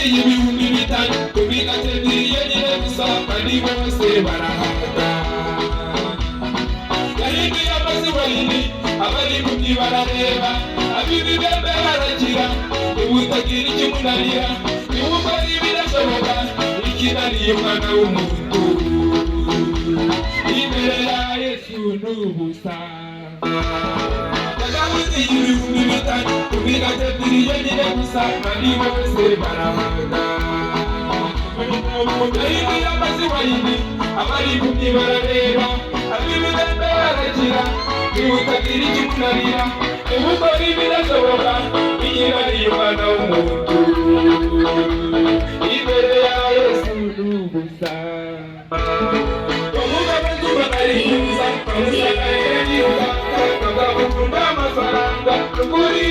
Yagaburiye 5000 ku migati ebiri yonyine gusa, kandi bose barahaga. Yahinduye amazi wayini, abari impumyi barareba, ab'ibibembe barakira. Ubutagira ikimunanira, niwumva ari ibidashoboka, ikinaniye umwana w'umuntu imbere ya Yesu n'ubusa. Yagaburiye 5000 ku migati ebiri yonyine gusa, kandi bose barahaga. Yahinduye amazi wayini, abari impumyi barareba, ab'ibibembe barakira. Niwutagira ikimunanira, niwukora ibidashoboka, ikinaniye umwana w'umuntu imbere ya Yesu n'ubusa. Amafaranga ukuri.